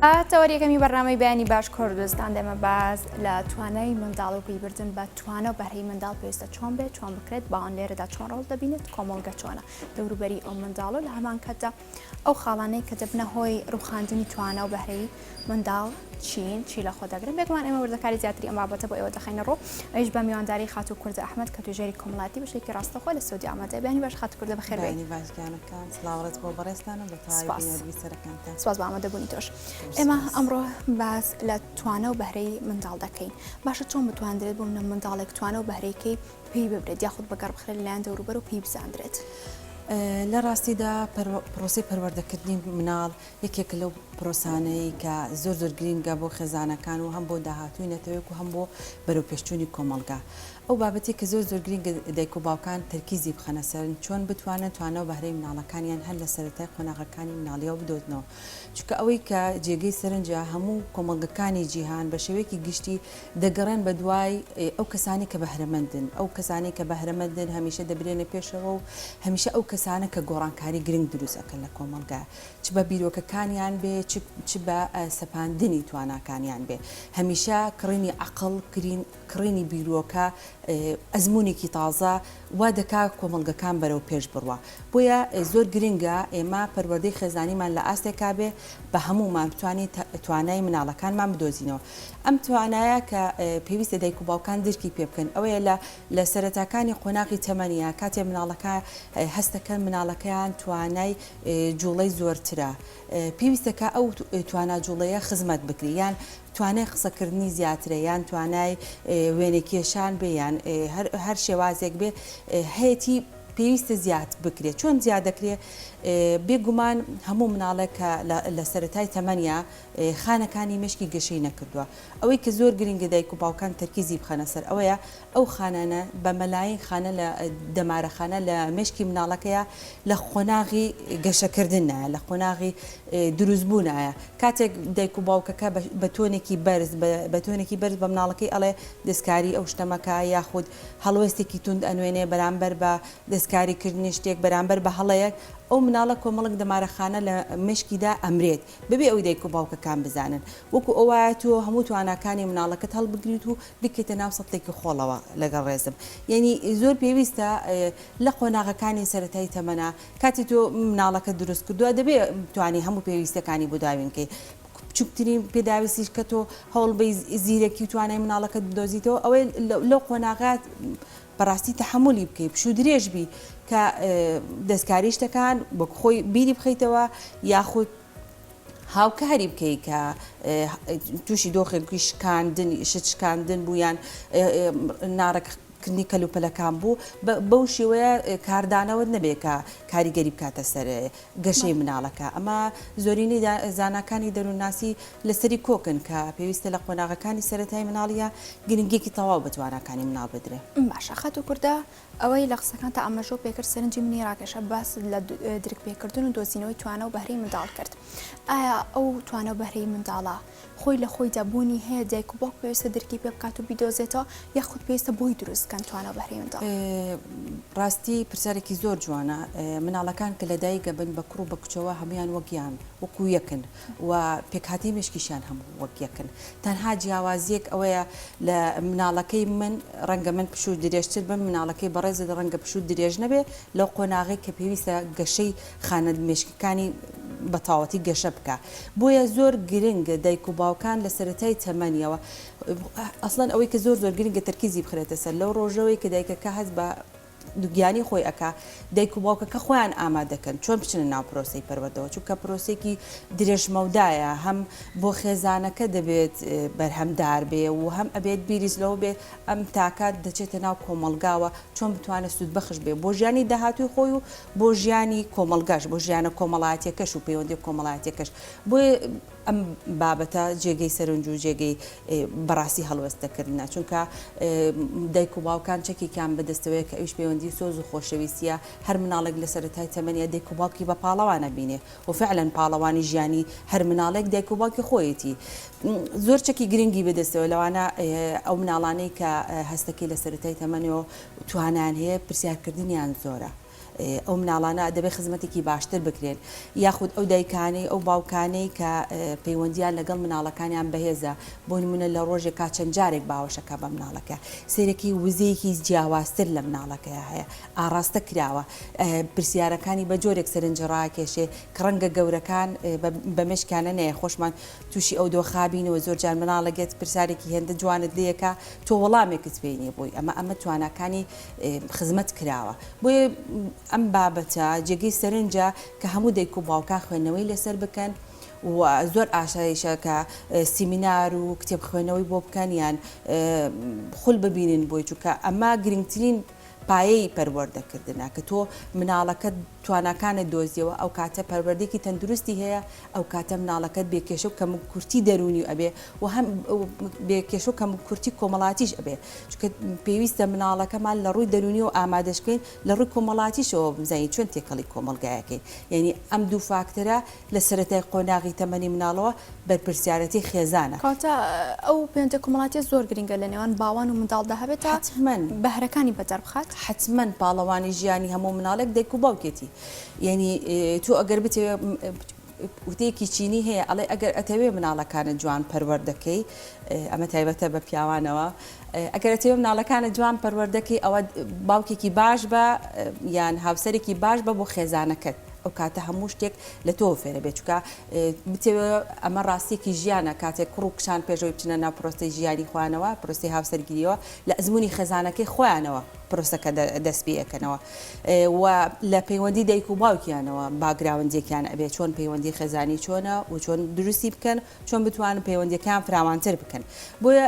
تەوەری یەکەمی بەرنامەی بەیانی باش کوردستان دێمە باس لە توانای منداڵ و پەیبردن بە توانا و بەهرەی منداڵ پێویستە چۆن بێت چۆن بکرێت باوان لێرەدا چۆن ڕۆڵ دەبینێت کۆمەڵگە چۆنە دەوروبەری ئەو منداڵ و لە هەمان کاتدا ئەو خاڵانەی کە دەبنە هۆی ڕووخاندنی توانا و بەهرەی منداڵ چین چی لە خۆ دەگرن؟ بێگومان ئێمە وردەکاری زیاتری ئەم بابەتە بۆ ئێوە دەخەینە ڕوو، ئەویش بە میوانداری خاتوو کوردە ئەحمەد کە توێژەری کۆمەڵایەتی بەشێکی ڕاستەوخۆ لە سعودیە ئامادەیە. بەیانی باش خاتوو کوردە بەخێر بێی. بەیانی باش گیانەکەم، سڵاو ڕێز بۆ بەڕێزتان و بۆ تەواوی سپاس. بینەر بیسەرەکانتان. سپاس بۆ ئامادەبوونی تۆش. ئێمە سپاس. ئەمڕۆ باس لە توانا و بەهرەی منداڵ دەکەین. باشە چۆن بتواندرێت بۆ منە منداڵێک توانا و بەهرەیەکەی پێی ببرێت یاخود بەگەڕ بخرێت لەلایەن دەوروبەر و پێی بزاندرێت؟ لە ڕاستیدا پرۆسەی پەروەردەکردنی مناڵ یەکێکە لەو پرۆسانەی کە زۆر زۆر گرینگە بۆ خێزانەکان و هەم بۆ داهاتووی نەتەوەیەک و هەم بۆ بەرەوپێشچوونی کۆمەڵگا. ئەو بابەتەی کە زۆر زۆر گرینگە دایک و باوکان تەرکیزی بخەنە سەرن چۆن بتوانن توانا و بەهرەی مناڵەکانیان هەر لە سەرەتای قۆناغەکانی مناڵیەوە بدۆزنەوە چونکە ئەوەی کە جێگەی سەرنجە هەموو کۆمەڵگەکانی جیهان بە شێوەیەکی گشتی دەگەڕێن بە دوای ئەو کەسانەی کە بەهرەمەندن، ئەو کەسانەی کە بەهرەمەندن هەمیشە دەبرێنە پێشەوە و هەمیشە ئەو کەسانە کە گۆڕانکاری گرنگ دروست ئەکەن لە کۆمەڵگا چ بە بیرۆکەکانیان بێ چ چ بە سەپاندنی تواناکانیان بێ هەمیشە کڕینی عەقڵ کڕینی بیرۆکە ئەزموونێکی تازە وا دەکا کۆمەڵگەکان بەرەو پێش بڕوا. بۆیە زۆر گرنگە ئێمە پەروەردەی خێزانیمان لە ئاستێکا بێ بە هەموومان بتوانین توانای مناڵەکانمان بدۆزینەوە. ئەم توانایە کە پێویستە دایک و باوکان درکی پێ بکەن ئەوەیە لە لە سەرەتاکانی قۆناغی تەمەنیا کاتێ مناڵەکە هەست دەکەن مناڵەکەیان توانای جوڵەی زۆرترە پێویستە کە ئەو توانا جوڵەیە خزمەت بکرێ یان توانای قسەکردنی زیاترە یان توانای وێنەکێشان بێ یان هەر شێوازێک بێ هەیەتی پێویستە زیاد بکرێت چۆن زیاد دەکرێ بێگومان هەموو مناڵێک کە لە سەرەتای تەمەنیا خانەکانی مێشکی گەشەی نەکردووە ئەوەی کە زۆر گرنگە دایک و باوکان تەرکیزی بخەنە سەر ئەوەیە ئەو خانانە بە مەلاین خانە لە دەمارەخانە لە مێشکی مناڵەکەیە لە قۆناغی گەشەکردنایە لە قۆناغی دروستبوونایە کاتێک دایک و باوکەکە بە تۆنێکی بەرز بە تۆنێکی بەرز بە مناڵەکەی ئەڵێ دەستکاری ئەو شتە مەکە یاخود هەڵوێستێکی توند ئەنوێنێ بەرامبەر بە دەستکاری کردنی شتێک بەرامبەر بە هەڵەیەک ئەو مناڵە کۆمەڵک دەمارەخانە لە مێشکیدا ئەمرێت بەبێ ئەوەی دایک و باوکەکان بزانن وەکو ئەوایە تۆ هەموو تواناکانی مناڵەکەت هەڵبگریت و بیکەیتە ناو سەتڵێکی خۆڵەوە لەگەڵ ڕێزم یەنی زۆر پێویستە لە قۆناغەکانی سەرەتای تەمەنا کاتی تۆ مناڵەکەت دروست کردووە دەبێ بتوانی هەموو پێویستیەکانی بۆ داوین کەی بچوکترین پێداویستیش کە تۆ هەوڵ بەی زیرەکی و توانای مناڵەکەت بدۆزیتەوە ئەوەی لەو قۆناغە بەڕاستی تەحەمولی بکەی پشوو درێژ بی کە دەستکاری شتەکان وەک خۆی بیری بخەیتەوە یاخود هاوکاری بکەی کە تووشی دۆخێکی شکاندن شت شکاندن بوو یان ناڕێک کردنی کەلوپەلەکان بوو بەو شێوەیە کاردانەوەت نەبێ کە کاریگەری بکاتە سەر گەشەی مناڵەکە ئەمە زۆرینەی زاناکانی دەروونناسی لەسەری کۆکن کە پێویستە لە قۆناغەکانی سەرەتای مناڵیە گرنگیەکی تەواو بە تواناکانی مناڵ بدرێ. باشە خاتوو کوردە ئەوەی لە قسەکانتا ئاماژەو پێکرد سەرنجی منی ڕاکێشا باست لە درک پێکردن و دۆزینەوەی توانا و بەهرەی منداڵ کرد ئایا ئەو توانا و بەهرەی منداڵە خۆی لە خۆیدا بوونی هەیە دایک و باوک پێویستە درکی پێ بکات و بیدۆزێتەوە یاخود پێویستە بۆی دروست بکەن توانا و بەهرەی منداڵ؟ ڕاستی پرسیارێکی زۆر جوانە مناڵەکان کە لەدایک ئەبن بە کوڕ و بە کچەوە هەموویان وەک یان وەکو یەکن و پێکهاتەی مێشکیشیان هەموو وەک یەکن تەنها جیاوازیەک ئەوەیە لە مناڵەکەی من ڕەنگە من پشوو درێژتر بم مناڵەکەی بەڕێزت ڕەنگە پشوو درێژ نەبێ لەو قۆناغەی کە پێویستە گەشەی خانە مێشکەکانی بە تەواوەتی گەشە بکا بۆیە زۆر گرنگە دایک و باوکان لە سەرەتای تەمەنیەوە ئەسڵەن ئەوەی کە زۆر زۆر گرنگە تەرکیزی بخرێتە سەر لەو ڕۆژەوەی کە دایکەکە هەست بە دووگیانی خۆی ئەکا دایک و باوکەکە خۆیان ئامادەکەن چۆن بچنە ناو پرۆسەی پەروەردەوە چونکە پرۆسێکی درێژمەودایە هەم بۆ خێزانەکە دەبێت بەرهەمدار بێ و هەم ئەبێت بیریش لەوە بێت ئەم تاکە دەچێتە ناو کۆمەڵگاوە چۆن بتوانێت سوودبەخش بێ بۆ ژیانی داهاتووی خۆی و بۆ ژیانی کۆمەڵگاش بۆ ژیانە کۆمەڵایەتیەکەش و پەیوەندی کۆمەڵایەتیەکەش بۆیە ئەم بابەتە جێگەی سەرنج و جێگەی بەڕاستی هەڵوێستەکردنە، چونکە دایک و باوکان چەکێکیان بەدەستەوەیە کە ئەویش پەیوەندی سۆز و خۆشەویستییە، هەر مناڵێک لە سەرەتای تەمەنیا دایک و باوکی بە پاڵەوان ئەبینێ و فعلا پاڵەوانی ژیانی هەر مناڵێک دایک و باوکی خۆیەتی. زۆر چەکی گرنگی بەدەستەوە لەوانە ئەو مناڵانەی کە هەستەکەی لە سەرەتای تەمەنەوە توانایان هەیە پرسیارکردنیان زۆرە. ئەو مناڵانە دەبێت خزمەتێکی باشتر بکرێن یاخود ئەو دایکانەی ئەو باوکانەی کە پەیوەندیان لەگەڵ مناڵەکانیان بەهێزە بۆ نمونە لە ڕۆژێکا چەند جارێک باوەشەکە بە مناڵەکە سەیرەکی وزەیەکی جیاوازتر لە مناڵەکەیا هەیە ئاڕاستە کراوە پرسیارەکانی بە جۆرێک سەرنج ڕاکێشێ کە ڕەنگە گەورەکان بە مێشکیانە نەیە خۆشمان تووشی ئەو دۆخا بینەوە زۆر جار مناڵێک یەت پرسیارێکی هێندە جوانت لێکا تۆ وەڵامێکت پێی نیە بۆی ئەمە ئەمە تواناکانی خزمەت کراوە بۆیە ئەم بابەتە جێگەی سەرنجە کە هەموو دایک و باوکان خوێندنەوەی لەسەر بکەن و زۆر ئاساییشە کە سیمینار و کتێب خوێندنەوەی بۆ بکەن یان خول ببینن بۆی چونکە ئەمە گرنگترین پایەی پەروەردەکردنە کە تۆ مناڵەکەت تواناکانت دۆزیەوە ئەو کاتە پەروەردەیەکی تەندروستی هەیە ئەو کاتە مناڵەکەت بێ کێشە و کەموکورتی دەروونی ئەبێ و هەم بێ کێشە و کەموکورتی کۆمەڵاتیش ئەبێ چونکە پێویستە مناڵەکەمان لە ڕووی دەروونیەوە ئامادەش بکەین لە ڕووی کۆمەڵاتیشەوە بزانین چۆن تێکەڵی کۆمەڵگایەکەین یعنی ئەم دوو فاکتەرە لە سەرەتای قۆناغی تەمەنی مناڵەوە بەرپرسیارەتی خێزانە. کەواتە ئەو پەیوەندیە کۆمەڵاتیە زۆر گرنگە لە نێوان باوان و منداڵدا هەبێت تا حەتمەن. بەهرەکانی بەدەر بخات. حەتمەن پاڵەوانی ژیانی هەموو مناڵێک دایک و باوکێتی یانی تۆ ئەگەر بتەوێ وتەیەکی چینی هەیە ئەڵێ ئەگەر ئەتەوێ مناڵەکانت جوان پەروەردەکەی ئەمە تایبەتە بە پیاوانەوە ئەگەر ئەتەوێ مناڵەکانت جوان پەروەردەکەی ئەوە باوکێکی باش بە یان هاوسەرێکی باش بە بۆ خێزانەکەت ئەو کاتە هەموو شتێک لە تۆ فێرە بێت چکە بتەوێ ئەمە ڕاستێکی ژیانە کاتێک کوڕ و کچان پێشەوەی بچنە ناو پرۆسەی ژیانی خۆیانەوە پرۆسەی هاوسەرگیریەوە لە ئەزموونی خێزانەکەی خۆیانەوە پرۆسەکە دەست پێ ئەکەنەوە و لە پەیوەندی دایک و باوکیانەوە background ێکیان ئەبێ چۆن پەیوەندی خێزانی چۆنە و چۆن دروستی بکەن چۆن بتوانن پەیوەندیەکەیان فراوانتر بکەن بۆیە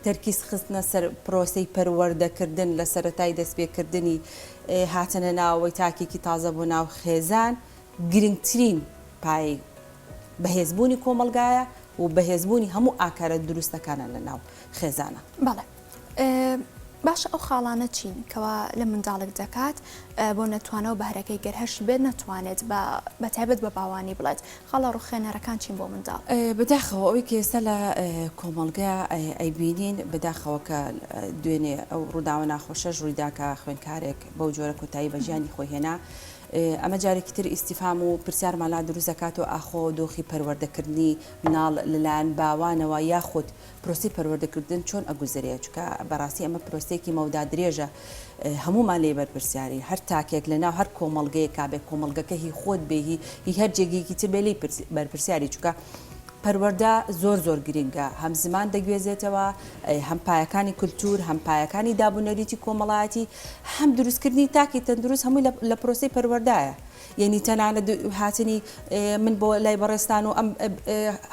تەرکیز خستنە سەر پرۆسەی پەروەردەکردن لە سەرەتای دەستپێکردنی هاتنە ناوەوەی تاکێکی تازە بۆ ناو خێزان گرنگترین پایەی بەهێزبوونی کۆمەڵگایە و بەهێزبوونی هەموو ئاکارە دروستەکانە لە ناو خێزانە. بەڵێ باشە ئەو خاڵانە چین کەوا لە منداڵێک دەکات بۆ نەتوانەوە بەهرەکەی گەر هەشی بێت نەتوانێت بە تایبەت بە باوانی بڵێت خاڵە ڕوخێنەرەکان چین بۆ منداڵ؟ بەداخەوە ئەوەی کە ئێستا لە کۆمەڵگا ئەیبینین بەداخەوە کە دوێنێ ئەو ڕووداوە ناخۆشەش ڕوویدا کە خوێندکارێک بەو جۆرە کۆتایی بە ژیانی خۆی هێنا ئەمە جارێکی تر ئیستیفام و پرسیارمان لا دروست دەکاتەوە ئاخۆ دۆخی پەروەردەکردنی مناڵ لەلایەن باوانەوە یاخود پرۆسەی پەروەردەکردن چۆن ئەگوزەرێ چونکە بەڕاستی ئەمە پرۆسەیەکی مەودا درێژە هەموومان لێی بەرپرسیارین هەر تاکێک لەناو هەر کۆمەڵگەیەکا بێ کۆمەڵگەکە هی خۆت بێ هی هی هەر جێگەیەکی تر بێ لێی بەرپرسیاری چونکە پەروەردە زۆر زۆر گرنگە هەم زمان دەگوێزێتەوە هەم پایەکانی کولتوور هەم پایەکانی دابونەریتی کۆمەڵایەتی هەم دروستکردنی تاکی تەندروست هەمووی لە پرۆسەی پەروەردایە یەنی تەنانەت هاتنی من بۆ لای بەڕێزتان و ئەم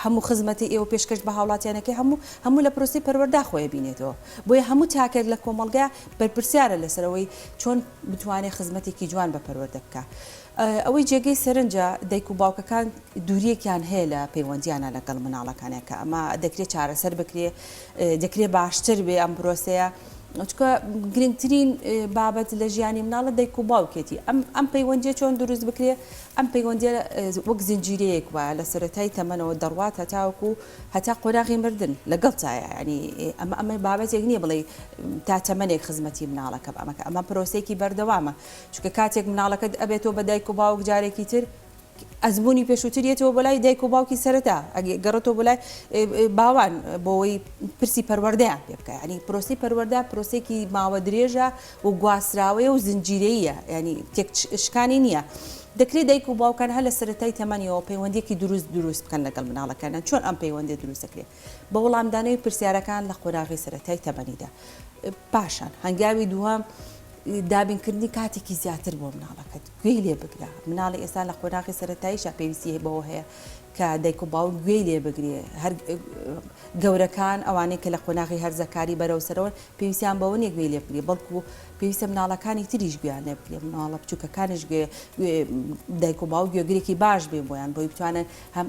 هەموو خزمەتی ئێوە پێشکەش بە هاوڵاتیانەکەی هەموو هەموو لە پرۆسەی پەروەردا خۆی بینێتەوە بۆیە هەموو تاکێک لە کۆمەڵگا بەرپرسیارە لەسەرەوەی چۆن بتوانێت خزمەتێکی جوان بە پەروەردە بکە ئەوەی جێگەی سەرنجە دایک و باوکەکان دووریەکیان هەیە لە پەیوەندیانە لەگەڵ مناڵەکانیان کە ئەمە دەکرێت چارەسەر بکرێ دەکرێت باشتر بێ ئەم پرۆسەیە چونکە گرنگترین بابەت لە ژیانی مناڵە دایک و باوکێتی ئەم ئەم پەیوەندیە چۆن دروست بکرێ ئەم پەیوەندیە وەک زنجیرەیەک وایە لە سەرەتای تەمەنەوە دەڕوات هەتاوەکو هەتا قۆناغی مردن لەگەڵ تایە ینی ئەمە ئەمە بابەتێک نییە بڵێ تا تەمەنێک خزمەتی مناڵەکە ئەمەکە ئەمە پرۆسێکی بەردەوامە چونکە کاتێک مناڵەکەت ئەبێتەوە بە دایک و باوک جارێکی تر ئەزموونی پێشووتر یەتەوە بۆ لای دایک و باوکی سەرەتا گەڕێتەوە بۆ لای باوان بۆەوەی پرسی پەروەردەیان پێ بکە ینی پرۆسی پەروەردە پرۆسێکی ماوە درێژە و گواستراوەیە و زنجیرەیە ینی تێک شکانی نییە. دەکرێت دایک و باوکان هەر لە سەرەتای تەمەنیەوە پەیوەندیەکی دروست دروست بکەن لەگەڵ مناڵەکانیان چۆن ئەم پەیوەندی دروست دەکرێت بە وەڵامدانەوەی پرسیارەکان لە قۆناغی سەرەتای تەمەنیدا پاشان هەنگاوی دووەم دابینکردنی کاتێکی زیاتر بۆ مناڵەکەت گوێی لێ بگرە مناڵی ئێستا لە قۆناغی سەرەتاییشا پێویستی بەوە هەیە کە دایک و باوک گوێی لێ بگرێ هەر گەورەکان ئەوانەی کە لە قۆناغی هەرزەکاری بەرەو سەرەوەن پێویستیان بەوە نییە گوێی لێ بگرێ بەڵکو پێویستە مناڵەکانی تریش گوێیان لێ بگرێ مناڵە بچووکەکانیش گوێ دایک و باوک گوێگرێکی باش بێ بۆیان بۆی بتوانن هەم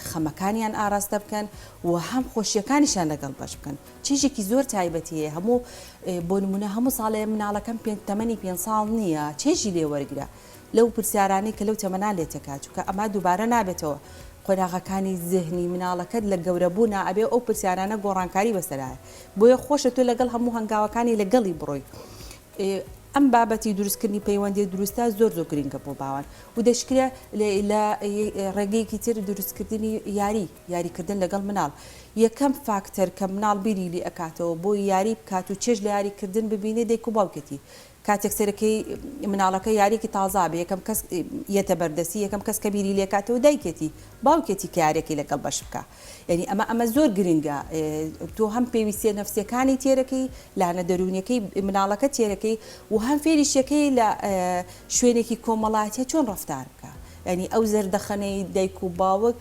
خەمەکانیان ئاراستە بکەن و هەم خۆشیەکانیشیان لەگەڵ بەش بکەن چێژێکی زۆر تایبەتی هەیە هەموو بۆ نمونە هەموو ساڵێ مناڵەکەم پێ تەمەنی پێ ساڵ نییە چێژی لێ وەرگرە لەو پرسیارانەی کە لەو تەمەنا لێتەکات چونکە ئەمە دووبارە نابێتەوە قۆناغەکانی زهنی مناڵەکەت لە گەورەبوونا ئەبێ ئەو پرسیارانە گۆڕانکاری بەسەرایە بۆیە خۆشە تۆ لەگەڵ هەموو هەنگاوەکانی لەگەڵی بڕۆی. ئەم بابەتی دروستکردنی پەیوەندیە دروستە زۆر زۆر گرنگە بۆ باوان و دەشکرێ لە ڕێگەیەکی تر دروستکردنی یاری، یاریکردن لەگەڵ مناڵ یەکەم فاکتەر کە مناڵ بیری لێ ئەکاتەوە بۆی یاری بکات و چێژ لە یاریکردن ببینێ دایک و باوکێتی کاتێک سەرەکەی مناڵەکە یاریەکی تازە بێ یەکەم کەس یەتە بەردەستی یەکەم کەس کە بیری لێکاتەوە دایکێتی باوکێتی کە یاریەکەی لەگەڵ بەش بکا یعنی ئەمە ئەمە زۆر گرنگە تۆ هەم پێویستیە نەفسیەکانی تێرەکەی لانە دەروونیەکەی مناڵەکە تێرەکەی و هەم فێریشەکەی لە شوێنێکی کۆمەڵاتیە چۆن ڕەفتار بکا یعنی ئەو زەردەخەنەی دایک و باوک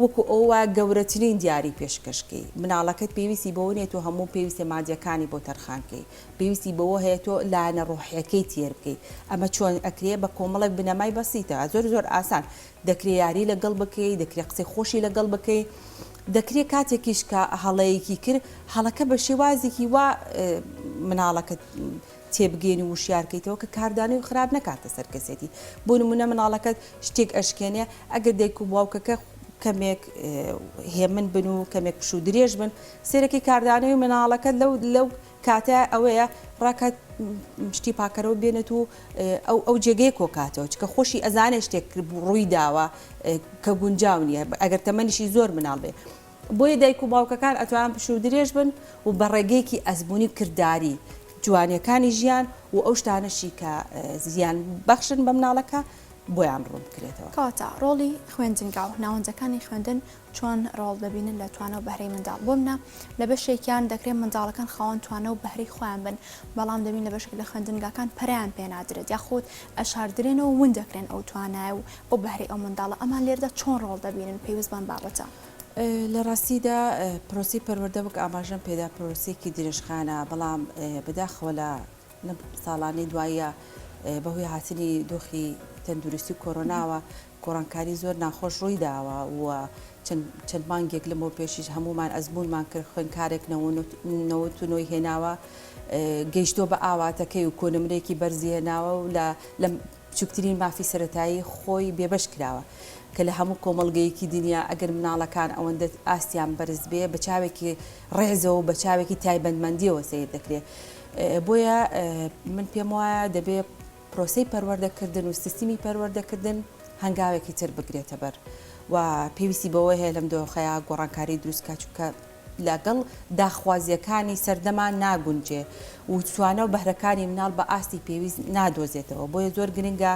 وەکو ئەوە وایە گەورەترین دیاری پێشکەش کەی مناڵەکەت پێویستی بەوە نیە تۆ هەموو پێویستە مادیەکانی بۆ تەرخان کەی پێویستی بەوە هەیە تۆ لایەنە ڕۆحیەکەی تێر بکەی ئەمە چۆن ئەکرێ بە کۆمەڵێک بنەمای بەسیتە زۆر زۆر ئاسان دەکرێ یاری لەگەڵ بکەی دەکرێ قسەی خۆشی لەگەڵ بکەی دەکرێ کاتێکیش کە هەڵەیەکی کرد هەڵەکە بە شێوازێکی وا مناڵەکە تێبگەێنی و وشیارکەیتەوە کە کاردانەوەی خراپ نەکاتە سەر کەسێتی بۆ نمونە مناڵەکەت شتێک ئەشکێنێ ئەگەر دایک و باوکەکە کەمێک هێمن بن و کەمێک پشوو درێژ بن سێرەکی کاردانەوەی مناڵەکەت لەو لەو کاتە ئەوەیە ڕاکات شتی پاکەرەوە بێنێت و ئەو ئەو جێگەیە کۆکاتەوە چکە خۆشی ئەزانێ شتێک ڕووی داوە کە گونجاو نییە ئەگەر تەمەنیشی زۆر مناڵ بێ بۆیە دایک و باوکەکان ئەتوان پشوو درێژ بن و بە ڕێگەیەکی ئەزمموونی و کرداری جوانیەکانی ژیان و ئەو شتانەشی کە زیان بەخشن بە مناڵەکە بۆیان ڕوون بکرێتەوە. کەواتە ڕۆڵی خوێندنگا و ناوەندەکانی خوێندن چۆن ڕۆڵ دەبینن لە توانا و بەهرەی منداڵ؟ بۆ منە لە بەشێکیان دەکرێت منداڵەکان خاوەن توانا و بەهرەی خۆیان بن، بەڵام دەبین لە بەشێک لە خوێندنگاکان پەرەیان پێ نادرێت یاخود ئەشاردرێنەوە و ون دەکرێن ئەو توانایە و ئەو بەهرەی ئەو منداڵە، ئەمان لێرەدا چۆن ڕۆڵ دەبینن پەیوەست بەم بابەتە؟ لە ڕاستیدا پرۆسەی پەروەردە وەک ئاماژەم پێدا پرۆسەیەکی درێژخایەنە، بەڵام بەداخەوە لە لەم ساڵانەی دواییە بەهۆی هاتنی دۆخی تەندروستی کۆرۆناوە گۆڕانکاری زۆر ناخۆش ڕووی داوە و چەند مانگێک لەمەو پێشیش هەموومان ئەزموونمان کرد خوێندکارێک 99 هێناوە گەیشتووە بە ئاواتەکەی و کۆنمرەیەکی بەرزی هێناوە و لە لە بچووکترین مافی سەرەتایی خۆی بێبەش کراوە کە لە هەموو کۆمەڵگەیەکی دنیا ئەگەر مناڵەکان ئەوەندە ئاستیان بەرز بێ بە چاوێکی ڕێزەوە و بە چاوێکی تایبەتمەندیەوە سەیر دەکرێ بۆیە من پێم وایە دەبێ پرۆسەی پەروەردەکردن و سیستمی پەروەردەکردن هەنگاوێکی تر بگرێتە بەر و پێویستی بەوە هەیە لەم دۆخەیا گۆڕانکاری دروست بکات چونکە لەگەڵ داخوازییەکانی سەردەما ناگونجێ و توانا و بەهرەکانی مناڵ بە ئاستی پێویست نادۆزێتەوە بۆیە زۆر گرنگە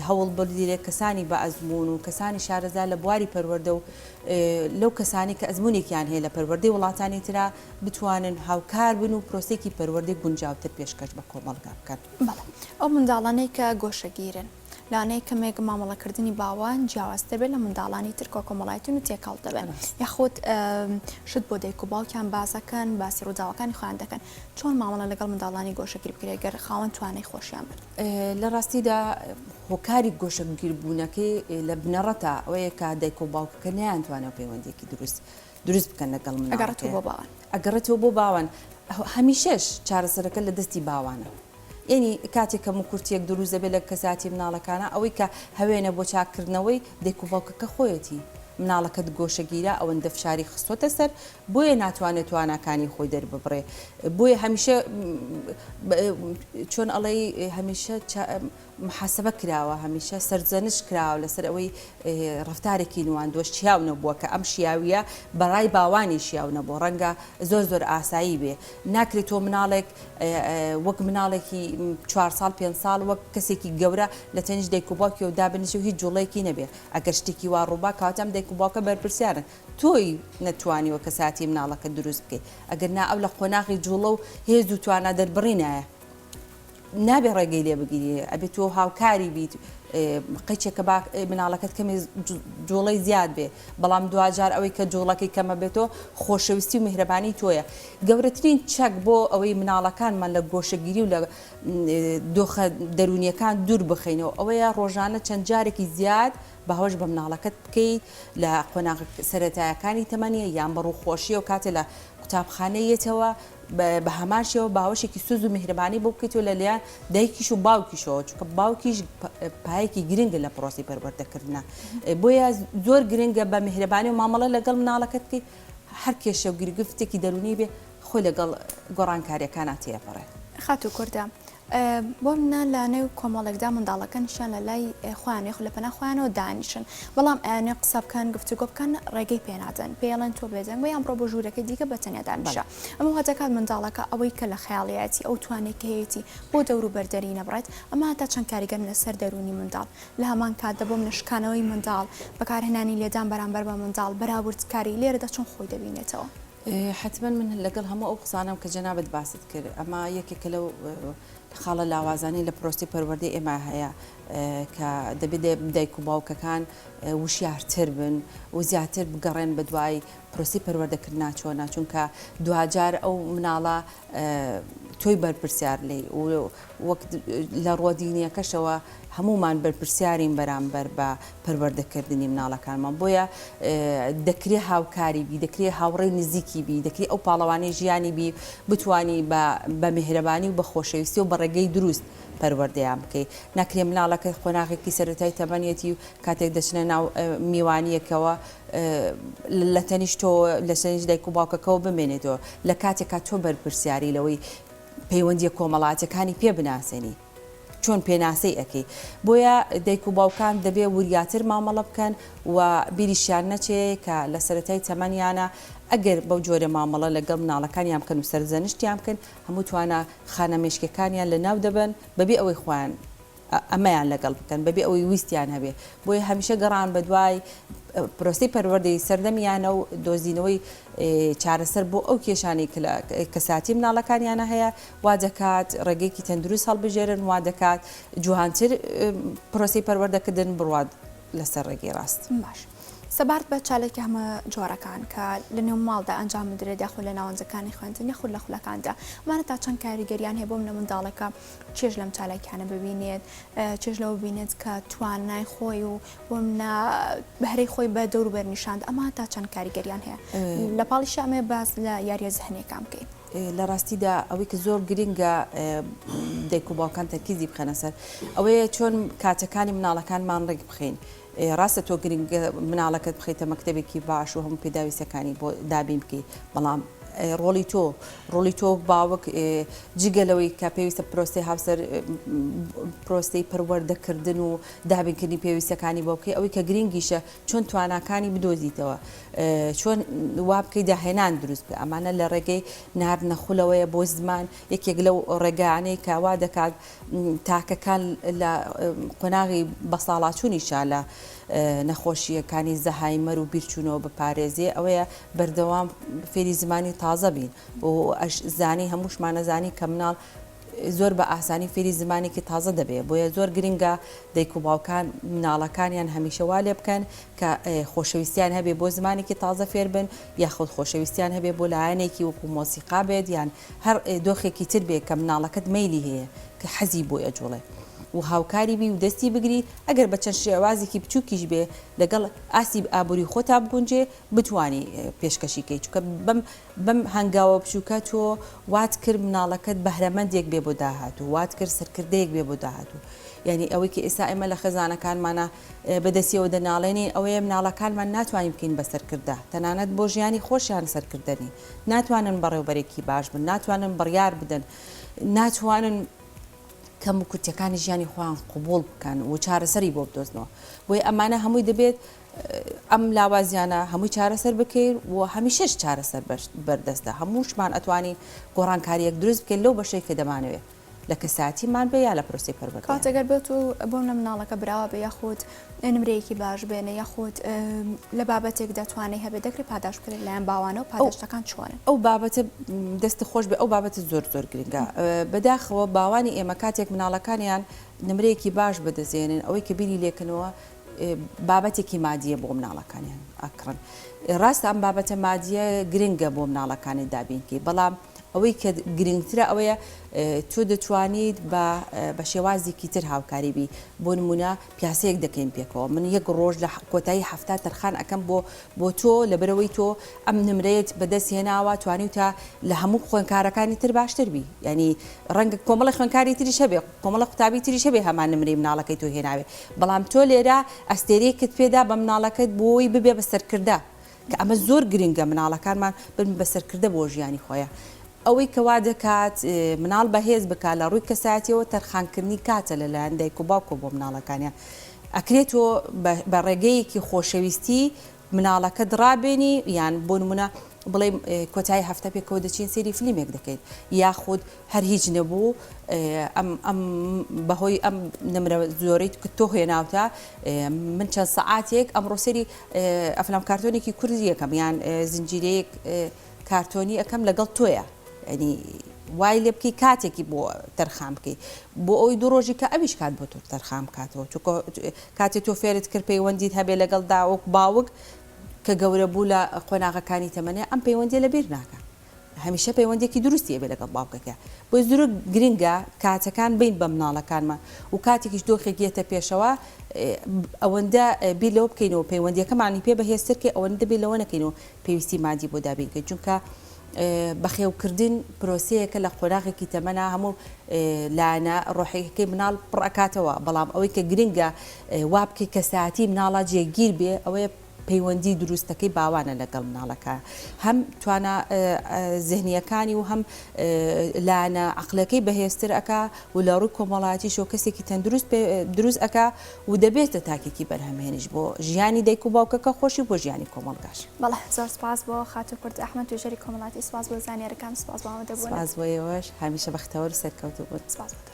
هەوڵ بدرێت کەسانی بە ئەزموون و کەسانی شارەزا لە بواری پەروەردە و لەو کەسانی کە ئەزموونێکیان هەیە لە پەروەردەی وڵاتانی ترا بتوانن هاوکار بن و پرۆسەیەکی پەروەردەی گونجاوتر پێشکەش بە کۆمەڵگا بکەن. بەڵێ ئەو منداڵانەی کە گۆشەگیرن لەوانەیە کەمێک مامەڵەکردنی باوان جیاوازتر بێت لە منداڵانی تر کە کۆمەڵایەتین و تێکەڵ دەبن یاخود شت بۆ دایک و باوکیان باسەکەن باسی ڕووداوەکانی خۆیان دەکەن چۆن مامەڵە لەگەڵ منداڵانی گۆشەگیر بکرێت گەر خاوەن توانای خۆشیان بن؟ لە ڕاستیدا هۆکاری گۆشەگیربوونەکەی لە بنەڕەتا ئەوەیە کە دایک و باوکەکە نەیانتوانیوە پەیوەندییەکی دروست دروست بکەن لەگەڵ مناڵەکەیان. ئەگەڕێتەوە بۆ باوان. ئەگەڕێتەوە بۆ باوان. هەمیشەش چارەسەرەکە لە دەستی باوانە. یەنی کاتێک کەموکورتییەک دروست دەبێت لە کەساتی مناڵەکانا ئەوەی کە هەوێنە بۆ چاککردنەوەی دایک و باوکەکە خۆیەتی. مناڵەکەت گۆشەگیرە ئەوەندە فشاری خستۆتە سەر بۆیە ناتوانێت تواناکانی خۆی دەرببڕێ. بۆیە هەمیشە چۆن ئەڵێی هەمیشە محاسبە کراوە، هەمیشە سەرزەنشت کراوە لەسەر ئەوەی ڕەفتارێکی نواندووە شیاو نەبووە، کە ئەم شیاوییە بە ڕای باوانی شیاو نەبووە، ڕەنگە زۆر زۆر ئاسایی بێ. ناکرێ تۆ مناڵێک وەک مناڵێکی چوار ساڵ پێنج ساڵ وەک کەسێکی گەورە لە تەنیشت دایک و باوکیەوە دابنیشێ و هیچ جووڵەیەکی نەبێ. ئەگەر شتێکی وا ڕووبا کەواتە ئەم دایک و باوکە بەرپرسیارن. تۆی نەتوانیوە کەسایەتی مناڵەکەت دروست بکەی. ئەگەر نا ئەو لە قۆناغی جووڵە و هێز و توانا دەربڕینایە. نابێ ڕێگەی لێ بگیری ئەبێ تۆ هاوکاری بیت قیچێکە با مناڵەکەت کەمێ جوڵەی زیاد بێ بەڵام دواجار ئەوەی کە جوڵەکەی کەمە بێتەوە خۆشەویستی و میهرەبانی تۆیە گەورەترین چەک بۆ ئەوەی مناڵەکانمان لە گۆشەگیری و لە دۆخە دەرونیەکان دوور بخەینەوە ئەوەیە ڕۆژانە چەند جارێکی زیاد باوەش بە مناڵەکەت بکەیت لە قۆناغ سەرەتایەکانی تەمەنیە یان بە ڕووخۆشیەوە کاتێ لە قوتابخانە یەتەوە بە هەمان شێوە باوەشێکی سۆز و میهرەبانی بۆ بکەیتەوە لە لایەن دایکیش و باوکیشەوە چونکە باوکیش پایەکی گرنگە لە پرۆسی پەروەردەکردنە بۆیە زۆر گرنگە بە میهرەبانی و مامەڵە لەگەڵ مناڵەکەت بکەیت هەر کێشە و گرگفتێکی دەرونی بێ خۆی لەگەڵ گۆڕانکاریەکانا تێپەڕێ. خاتوو کوردە. بۆ منە لە نێو کۆمەڵێکدا منداڵەکانیشیان لە لای خۆیان یاخود لە پەنا خۆیانەوە دانیشن بەڵام ئەیانەوێ قسە بکەن گفتوگۆ بکەن ڕێگەی پێ نادەن پێی ئەڵێن تۆ بێدەنگ بە یان بڕۆ بۆ ژوورەکەی دیکە بە تەنیا دانیشە ئەمە وا دەکات منداڵەکە ئەوەی کە لە خەیاڵیایەتی ئەو توانەی کە هەیەتی بۆ دەوروبەر دەری نەبڕێت ئەمە هەتا چەند کاریگەرن لەسەر دەروونی منداڵ لە هەمان کاتدا بۆ منە شکانەوەی منداڵ بەکارهێنانی لێدان بەرامبەر بە منداڵ بەراوردکاری لێرەدا چۆن خۆی دەبینێتەوە؟ حەتمەن من لەگەڵ هەموو ئەو قسانەم کە جەنابت باست کرد، ئەمە یەکێکە لەو خاڵە لاوازانەی لە پرۆسەی پەروەردەی ئێمە هەیە کە دەبێت دایک و باوکەکان وشیارتر بن و زیاتر بگەڕێن بە دوای پرۆسەی پەروەردەکردنا چۆنە، چونکە دواجار ئەو مناڵە تۆی بەرپرسیار لێی و وەک لە ڕووە دینیەکەشەوە هەموومان بەرپرسیارین بەرامبەر بە پەروەردەکردنی مناڵەکانمان بۆیە دەکرێ هاوکاری بی دەکرێ هاوڕێی نزیکی بی دەکرێ ئەو پاڵەوانەی ژیانی بی بتانی بە میهرەبانی و بە خۆشەویستی و بە ڕێگەی دروست پەروەردەیان بکەی ناکرێ مناڵەکە قۆناغێکی سەرەتای تەمەنیەتی و کاتێک دەچنە ناو میوانیەکەوە لە تەنیشت تۆ لە تەنیشت دایک و باوکەکەوە بمێنێتەوە لە کاتێکا تۆ بەرپرسیاری لەوەی پەیوەندیە کۆمەڵاتیەکانی پێ بناسێنی چۆن پێناسەی ئەکەی بۆیە دایک و باوکان دەبێ وریاتر مامەڵە بکەن و بیریشیان نەچێ کە لە سەرەتای تەمەنیانە ئەگەر بەو جۆرە مامەڵە لەگەڵ مناڵەکانیان بکەن و سەرزەنشتیان بکەن هەموو توانا خانە مێشکەکانیان لەناو دەبەن بەبێ ئەوەی خۆیان ئەمەیان لەگەڵ بکەن بەبێ ئەوەی ویستیان هەبێ بۆیە هەمیشە گەڕان بەدوای پرۆسەی پەروەردەی سەردەمیانە و دۆزینەوەی چارەسەر بۆ ئەو کێشانەی کە لە کەساتی مناڵەکانیانە هەیە وا دەکات ڕێگەیەکی تەندروست هەڵبژێرن وا دەکات جوانتر پرۆسەی پەروەردەکردن بڕوات لەسەر ڕێگەی ڕاست. باش سەبارت بە چالاکی هەمە جۆرەکان کە لە نێو ماڵدا ئەنجام بدرێت یاخود لە ناوەندەکانی خوێندن یاخود لە خولەکاندا ئەمانە تا چەند کاریگەریان هەیە بۆ منە منداڵەکە چێژ لەم چالاکیانە ببینێت، چێژ لەوە ببینێت کە توانای خۆی و بۆ منە بەهرەی خۆی بە دەوروبەر نیشان ئەمە تا چەند کاریگەریان هەیە لە پاڵیشا ئەمێ باس لە یاریە زهنیەکان بکەین. لە ڕاستیدا ئەوەی کە زۆر گرنگە دایک و باوکان تەرکیزی بخەنە سەر ئەوەیە چۆن کاتەکانی مناڵەکانمان ڕێک بخەین ڕاستە تۆ گرنگە مناڵەکەت بخەیتە مەکتەبێکی باش و هەموو پێداویستەکانی بۆ دابین بکەی بەڵام ڕۆڵی تۆ ڕۆڵی تۆ باوک جگە لەوەی کە پێویستە پرۆسی هاوسەر پرۆسی پەروەردەکردن و دابینکردنی پێویستەکانی بۆ بکەی ئەوەی کە گرنگیشە چۆن تواناکانی بدۆزیتەوە چۆن وا بکەی داهێنان دروست بکە ئەمانە لە ڕێگەی ناردنە خولەوەیە بۆ زمان یەکێک لەو ڕێگانەی کە وا دەکات تاکەکان لە قۆناغی بەساڵاچوونیشا لە نەخۆشییەکانی زەهایمەر و بیرچوونەوە بپارێزێ ئەوەیە بەردەوام فێری زمانی تازە بین و زانی هەمووشمان ئەزانین کە مناڵ زۆر بە ئاسانی فێری زمانێکی تازە دەبێ بۆیە زۆر گرنگە دایک و باوکان مناڵەکانیان هەمیشە وا لێ بکەن کە خۆشەویستیان هەبێ بۆ زمانێکی تازە فێر بن یاخود خۆشەویستیان هەبێ بۆ لایەنێکی وەکو مۆسیقا بێت یان هەر دۆخێکی تر بێ کە مناڵەکەت مەیلی هەیە کە حەزی بۆی ئەجوڵێ و هاوکاری بی و دەستی بگری ئەگەر بە چەند شێوازێکی بچووکیش بێ لەگەڵ ئاستی ئابووری خۆتا بگونجێ بتوانی پێشکەشی کەی چونکە بەم بەم هەنگاوە بچووکە تۆ وات کرد مناڵەکەت بەهرەمەندێک بێ بۆ داهاتوو وات کرد سەرکردەیەک بێ بۆ داهاتوو یعنی ئەوەی کە ئێستا ئێمە لە خێزانەکانمانە بەدەستیەوە دەناڵێنین ئەوەیە مناڵەکانمان ناتوانین بکەین بە سەرکردە تەنانەت بۆ ژیانی خۆشیان سەرکردە نین ناتوانن بەڕێوبەرێکی باش بن، ناتوانن بڕیار بدەن، ناتوانن کەم و کورتیەکانی ژیانی خۆیان قبوڵ بکەن و چارەسەری بۆ بدۆزنەوە. بۆیە ئەمانە هەمووی دەبێت ئەم لاوازیانە هەمووی چارەسەر بکەین و هەمیشەش چارەسەر بەردەستە. هەمووشمان ئەتوانین گۆڕانکارییەک دروست بکەین لەو بەشەی کە دەمانەوێت. لە کەسایەتیمان بێ یا لە پرۆسەی پەروەردەیان. کەواتە گەر بێت و بۆ منە مناڵەکە براوە بێ یاخود نمرەیەکی باش بێنێ یاخود لە بابەتێکدا توانای هەبێ دەکرێ پاداشت بکرێت لەلایەن باوانەوە پاداشتەکان چۆنن؟ ئەو بابەتە دەستت خۆش بێ ئەو بابەتە زۆر زۆر گرنگە بەداخەوە باوانی ئێمە کاتێک مناڵەکانیان نمرەیەکی باش بەدەستێنن ئەوەی کە بیری لێکەنەوە بابەتێکی مادیە بۆ مناڵەکانیان ئەکڕن ڕاستە ئەم بابەتە مادیە گرنگە بۆ مناڵەکانت دابینکەی بەڵام ئەوەی کە گرنگترە ئەوەیە تۆ دەتوانیت بە بە شێوازێکی تر هاوکاری بی بۆ نمونە پیاسەیەک دەکەین پێکەوە من یەک ڕۆژ لە کۆتایی هەفتا تەرخان ئەکەم بۆ بۆ تۆ لەبەرەوەی تۆ ئەم نمرەیەت بەدەست هێناوە توانیوتە لە هەموو خوێنکارەکانی تر باشتر بی یعنی ڕەنگە کۆمەڵی خوێنکاری تریش هەبێ کۆمەڵە قوتابی تریش هەبێ هەمان نمرەی مناڵەکەی تۆ هێناوێ بەڵام تۆ لێرە ئەستێرەیەکت پێدا بە مناڵەکەت بۆی ببێ بە سەرکردە کە ئەمە زۆر گرنگە مناڵەکانمان بن بە سەرکردە بۆ ژیانی خۆیان. ئەوەی کە وا دەکات مناڵ بەهێز بکات لە ڕووی کەسایەتیەوە تەرخانکردنی کاتە لەلایەن دایک و باوکەوە بۆ مناڵەکانیان. ئەکرێت تۆ بە ڕێگەیەکی خۆشەویستی مناڵەکەت ڕابێنی یان بۆ نمونە بڵێ کۆتایی هەفتە پێکەوە دەچین سەیری فلیمێک دەکەین یاخود هەر هیچ نەبوو ئەم ئەم بەهۆی ئەم نمرە زۆرەی تۆ هێناوتە من چەند سەعاتێک ئەمڕۆ سەیری ئەفلام کارتۆنێکی کوردی یەکەم یان زنجیرەیەک کارتۆنی ئەکەم لەگەڵ تۆیە ینی وای لێ بکەی کاتێکی بۆ تەرخان بکەی بۆ ئەوی دوو ڕۆژی کە ئەویش کات بۆ تۆ تەرخان بکاتەوە چونکە کاتێ تۆ فێرت کرد پەیوەندیت هەبێ لەگەڵ داوک باوک کە گەورە بوو لە قۆناغەکانی تەمەنێ ئەم پەیوەندیە لەبیر ناکا هەمیشە پەیوەندیەکی دروستی ئەبێ لەگەڵ باوکەکە بۆیە زۆر گرنگە کاتەکان بین بە مناڵەکانمان و کاتێکیش دۆخێک یەتە پێشەوە ئەوەندە بیر لەوە بکەینەوە پەیوەندیەکەمانی پێ بەهێزتر کەی ئەوەندە بیر لەوە نەکەینەوە پێویستی مادی بۆ دابین کەین چونکە بەخێوکردن پرۆسەیەکە لە قۆناغێکی تەمەنا هەموو لایەنە ڕۆحیەکەی مناڵ پڕ ئەکاتەوە بەڵام ئەوەی کە گرنگە وا بکەی کەسایەتی مناڵا جێگیر بێ ئەوەیە پەیوەندی دروستەکەی باوانە لەگەڵ مناڵەکە هەم توانا زهنیەکانی و هەم لایەنە عەقلەکەی بەهێزتر ئەکا و لە ڕووی کۆمەڵایەتیشەوە کەسێکی تەندروست دروست ئەکا و دەبێتە تاکێکی بەرهەمهێنیش بۆ ژیانی دایک و باوکەکە خۆشی و بۆ ژیانی کۆمەڵگاش. بەڵێ زۆر سپاس بۆ خاتوو کورد ئەحمەد توێژەری کۆمەڵایەتی سپاس بۆ زانیاریەکان سپاس بۆ ئامادەبوونت. سپاس بۆ ئێوەش هەمیشە بەختەوەر و سەرکەوتوو بن. سپاس بۆ تۆش.